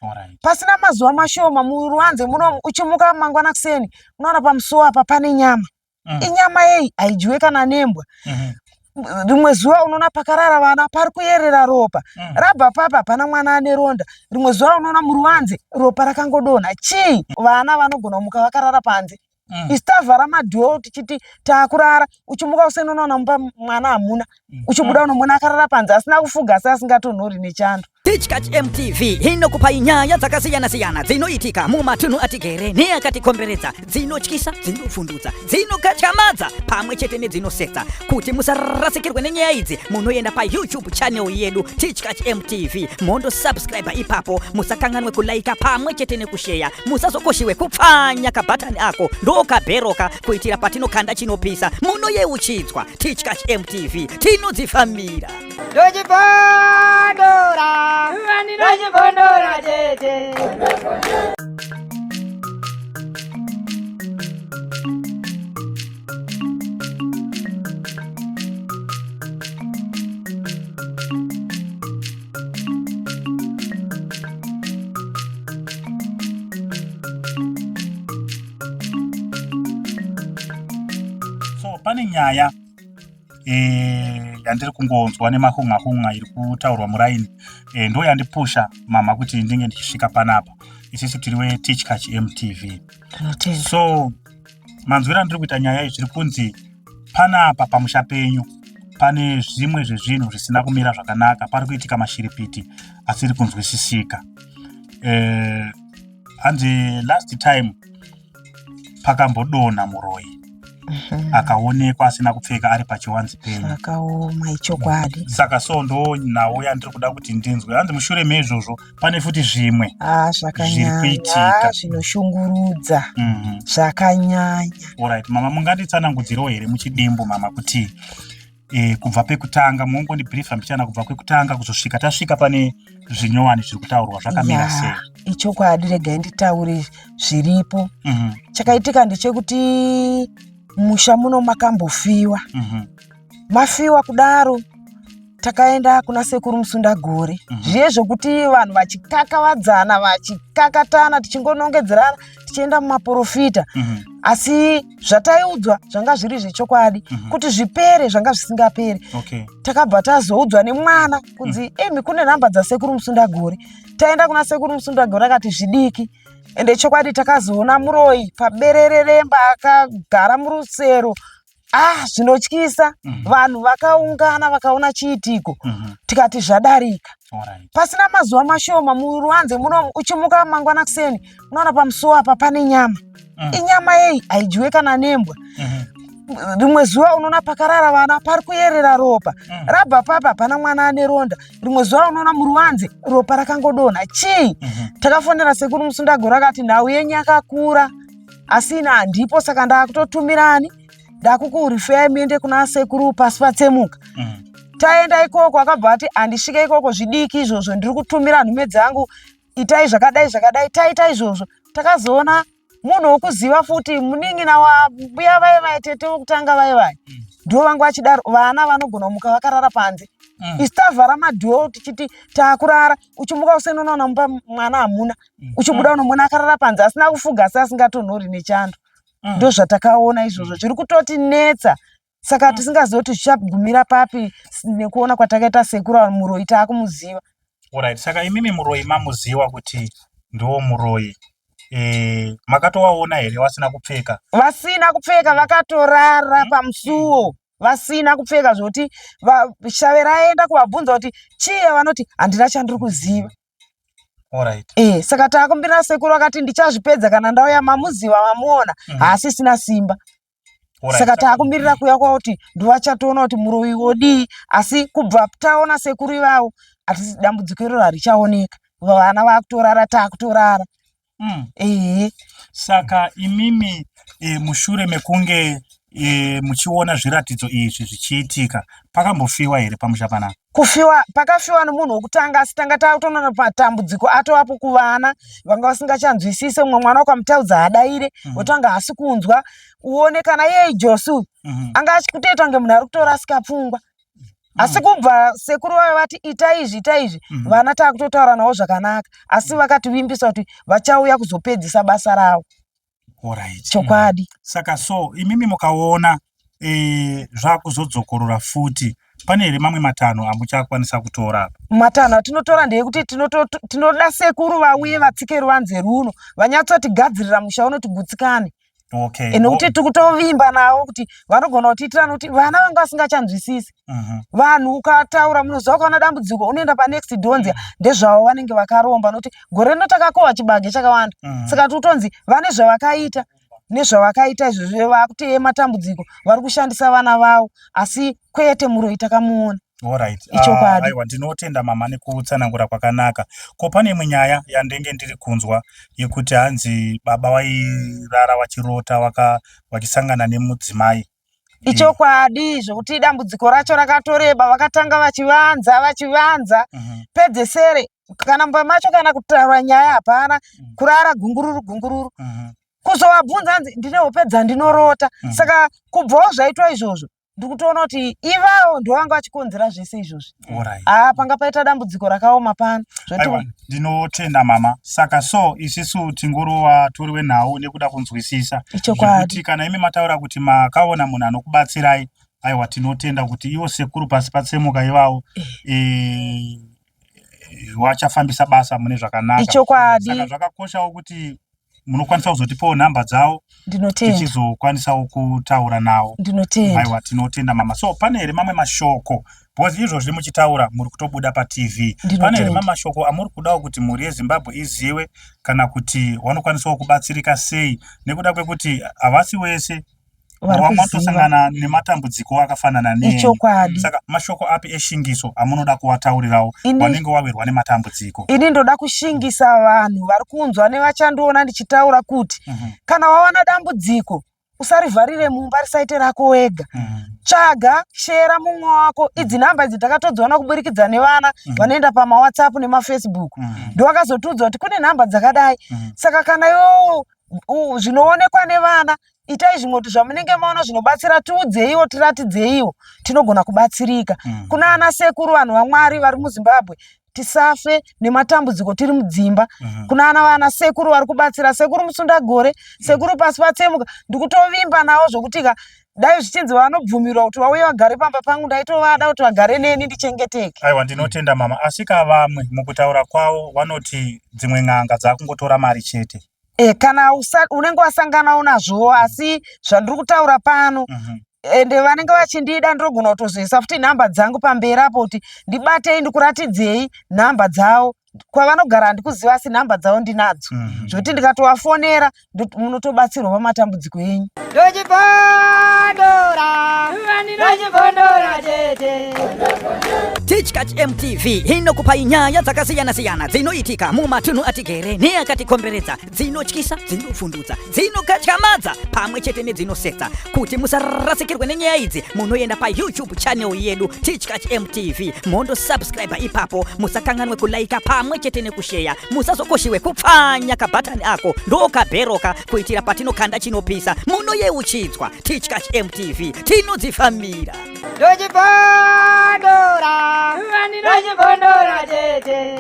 Alright. Pasina mazuva mashoma muruwanze muno uchimuka mangwana kuseni unoona pamusuwo apa pane nyama. Inyama yei haidyiwe kana nembwa. Rimwe zuva unoona pakarara vana pari kuyerera ropa. Rabva papa hapana mwana ane ronda. Rimwe zuva unoona muruwanze ropa rakangodonha. Chii? Vana vanogona kumuka vakarara panze. Isu tavhara madhoo tichiti taakurara, uchimuka kuseni unoona mumba mwana hamuna. Uchibuda unomuona akarara panze asina kufuga asi asingatonhori nechando. Tichkach MTV inokupai nyaya dzakasiyana-siyana dzinoitika mumatunhu atigere neakatikomberedza, dzinotyisa, dzinovhundutsa, dzinokatyamadza pamwe chete nedzinosetsa. Kuti musarasikirwe nenyaya idzi, munoenda paYouTube channel yedu Tichkach MTV, mondo subscribe ipapo, musakanganwe kulaika pamwe chete nekusheya, musazokoshiwe kupfanya kabhatani ako ndokabheroka kuitira patinokanda chinopisa munoyeuchidzwa. Tichkach MTV tinodzifambira. Ndochibondora, ndochibondora chete. So pane nyaya yandiri kungonzwa nemahunga-hunga iri kutaurwa muraini ndo yandipusha mama kuti ndinge ndichisvika panapa. Isisu tiri weTichkach MTV. So manzwiro andiri kuita nyaya iyi, zviri kunzi panapa pamusha penyu pane zvimwe zvezvinhu zvisina kumira zvakanaka, pari kuitika mashiripiti asiri kunzwisisika. Hanzi last time pakambodonha muroyi akaonekwa asina kupfeka ari pachiwanzi penyu. Zvakaoma, ichokwadi. Saka so ndo nhau yandiri kuda kuti ndinzwe. Hanzi mushure meizvozvo pane futi zvimwe zviri Zvakanyanya, kuitika. Zvinoshungurudza. Zvakanyanya. Alright, mama, munganditsanangudzirawo here muchidimbu mama kuti kubva pekutanga, mungondibriefa mbichana kubva kwekutanga kuzosvika tasvika pane zvinyowani zviri kutaurwa zvakamira sei? Ichokwadi, regai nditaure zviripo. Chakaitika ndechekuti musha muno makambofiwa. Mafiwa kudaro, takaenda kuna sekuru Musundagore. Zviye zvokuti vanhu vachikakavadzana, vachikakatana, tichingonongedzerana, tichienda mumaporofita. Asi zvataiudzwa zvanga zviri zvechokwadi. Kuti zvipere zvanga zvisingaperi. Takabva tazoudzwa nemwana kunzi emi kune nhamba dzasekuru Musundagore. Taenda kuna sekuru Musundagore akati zvidiki. Ende chokwadi takazoona muroyi paberere remba akagara murusero. Zvinotyisa. Vanhu vakaungana vakaona chiitiko. Tikati zvadarika. Pasina mazuva mashoma muruwanze muno uchimuka mangwana kuseni unoona pamusuwo apa pane nyama. Inyama yei haidyiwe kana nembwa. Rimwe zuva unoona pakarara vana pari kuyerera ropa. Rabva papa hapana mwana ane ronda. Rimwe zuva unoona muruwanze ropa rakangodonha. Chii? Takafonera sekuru Musundagore akati nhau yenyu yakakura asi ina handipo, saka ndakutotumirani, ndakukurifeyai muende kuna sekuru pasi patsemuka. Taenda ikoko akabva ati handisvike ikoko, zvidiki izvozvo, ndiri kutumira nhume dzangu, itai zvakadai zvakadai. Taita izvozvo, takazoona munhu wokuziva futi munin'ina wambuya vai vai, tete wokutanga vai vai, ndo vangu vachidaro. Vana vanogona kumuka vakarara panze. Isu tavhara madhoo tichiti taakurara, uchimuka kuseni unoona mumba mwana hamuna. Uchibuda unomuona akarara panze asina kufuga asi asingatonhori nechando. Ndo zvatakaona izvozvo zviri kutotinetsa. Saka tisingazivi kuti zvichagumira papi nekuona kwatakaita sekuru muroyi taakumuziva. Alright, saka imimi muroyi mamuziwa kuti ndo muroyi. Makatowaona here vasina kupfeka? Vasina kupfeka, vakatorara pamusuwo vasina kupfeka, zvokuti shave raenda kuvabvunza kuti chii, vanoti handina chandiri kuziva. Saka takumbira sekuru akati ndichazvipedza kana ndauya, mamuziva mamuona, haasisina simba. Saka takumirira kuuya kwavo kuti ndovachatoona kuti muroyi wodii. Asi kubva taona sekuru ivavo hatisi, dambudziko iroro harichaoneka. Vana vakutorara, takutorara. Ehe. Saka imimi mushure mekunge muchiona zviratidzo izvi zvichiitika, pakambofiwa here pamusha panapa? Kufiwa pakafiwa nomunhu wokutanga, asi tanga takutoona matambudziko atovapo kuvana vanga vasingachanzwisise. Mumwe mwana ukamutaudza haadaire, wotanga haasi kunzwa. Uone kana iyeye Josi uyu anga achikutoita kunge munhu ari kutorasika pfungwa. Asi kubva sekuru vave vati ita izvi, ita izvi, vana takutotaura navo zvakanaka, asi vakativimbisa kuti vachauya kuzopedzisa basa ravo. Alright. Chokwadi. Saka so imimi mukaona zvakuzodzokorora futi, pane here mamwe matanho amuchakwanisa kutora apa? Matanho atinotora ndeyekuti tinoda sekuru vauye vatsike ruvanze runo, vanyatsotigadzirira musha uno tigutsikane. Okay. Nekuti tiri kutovimba navo kuti vanogona kutiitira, nekuti vana vanga vasingachanzwisisi. Vanhu ukataura munoziva, ukaona dambudziko unoenda panext donzi ndezvavo vanenge vakaromba, nokuti gore rino takakohwa chibage chakawanda. Saka tiri kutonzi vane zvavakaita nezvavakaita izvozvo, vakuti matambudziko vari kushandisa vana vavo, asi kwete muroyi takamuona. Alright. Ichokwadi. Aiwa, ndinotenda mama nekutsanangura kwakanaka. Ko pane imwe nyaya yandenge ndiri kunzwa yekuti hanzi baba wairara wachirota wachisangana nemudzimai. Ichokwadi, zvokuti dambudziko racho rakatoreba, vakatanga vachivanza vachivanza, pedzesere kana mumba macho kana kutaura nyaya hapana, kurara gungururu gungururu. Kuzovabvunza hanzi ndine hope dzandinorota. Saka kubvawo zvaitwa izvozvo, ndikutoona kuti ivavo ndovanga vachikonzera zvese izvozvi. Haa, panga paita dambudziko rakaoma pano. Aiwa, ndinotenda mama. Saka so isisu tingorova tori wenhau nekuda kunzwisisa. Ichokwadi. Zvekuti kana imi mataura kuti makaona munhu anokubatsirai, aiwa, tinotenda kuti ivo sekuru pasi patsemuka ivavo vachafambisa basa mune zvakanaka. Ichokwadi. Saka zvakakoshawo kuti munokwanisa kuzotipawo nhamba dzavo, Ndinotenda. tichizokwanisawo kutaura navo. Ndinotenda. Aiwa, tinotenda mama. So pane here mamwe mashoko, because izvozvi muchitaura muri kutobuda paTV, pane here Ndinotenda. mamwe mashoko amuri kudawo kuti mhuri yeZimbabwe izive, kana kuti vanokwanisawo kubatsirika sei, nekuda kwekuti havasi wese vari vamwe kuziva. vanotosangana nematambudziko akafanana nenyu? Ichokwadi. Saka mashoko api eshingiso amunoda kuvataurirawo vanenge wawirwa nematambudziko? Ini ndoda kushingisa vanhu vari kunzwa nevachandiona ndichitaura kuti kana wawana dambudziko, usarivharire mumba, risaite rako wega. Tsvaga, shera mumwe wako. Idzi nhamba idzi takatodziona kuburikidza nevana vanoenda pamaWhatsApp nemaFacebook, ndovakazotiudza kuti kune nhamba dzakadai. Saka kana iwewo zvinoonekwa nevana, itai zvimwe kuti zvamunenge maona zvinobatsira, tiudzeiwo, tiratidzeiwo, tinogona kubatsirika. Kuna ana sekuru, vanhu vaMwari vari muZimbabwe, tisafe nematambudziko tiri mudzimba. Kuna ana vana sekuru vari kubatsira, sekuru Musundagore, sekuru pasi patsemuka, ndikutovimba navo zvokuti ka dai zvichinzi vanobvumirwa kuti vauye vagare pamba pangu, ndaitovada kuti vagare neni ndichengeteke. Aiwa, ndinotenda mama. Asi ka vamwe mukutaura kwavo vanoti dzimwe n'anga dzakungotora mari chete. Kana unenge wasanganawo nazvowo, asi zvandiri kutaura pano, ende vanenge vachindida, ndinogona kutozoisa futi nhamba dzangu pamberi apo kuti ndibatei ndikuratidzei nhamba dzavo. Kwavanogara handikuziva, asi nhamba dzavo ndinadzo, zvokuti ndikatovafonera munotobatsirwa pamatambudziko enyu. Ndochibondora, ndochibondora chete. Tichkach MTV inokupai nyaya dzakasiyana-siyana dzinoitika mumatunhu atigere neakatikomberedza, dzinotyisa, dzinovhundutsa, dzinokatyamadza pamwe chete nedzinosetsa. Kuti musarasikirwe nenyaya idzi, munoenda paYouTube channel yedu Tichkach MTV, mondosubscribe ipapo. Musakanganwe kulaika pamwe chete nekusheya. Musazokoshiwe kupfanya kabhatani ako ndokabheroka, kuitira patinokanda chinopisa munoyeuchidzwa. Tichkach MTV, tinodzifambira. Ndochibondora, ndochibondora chete.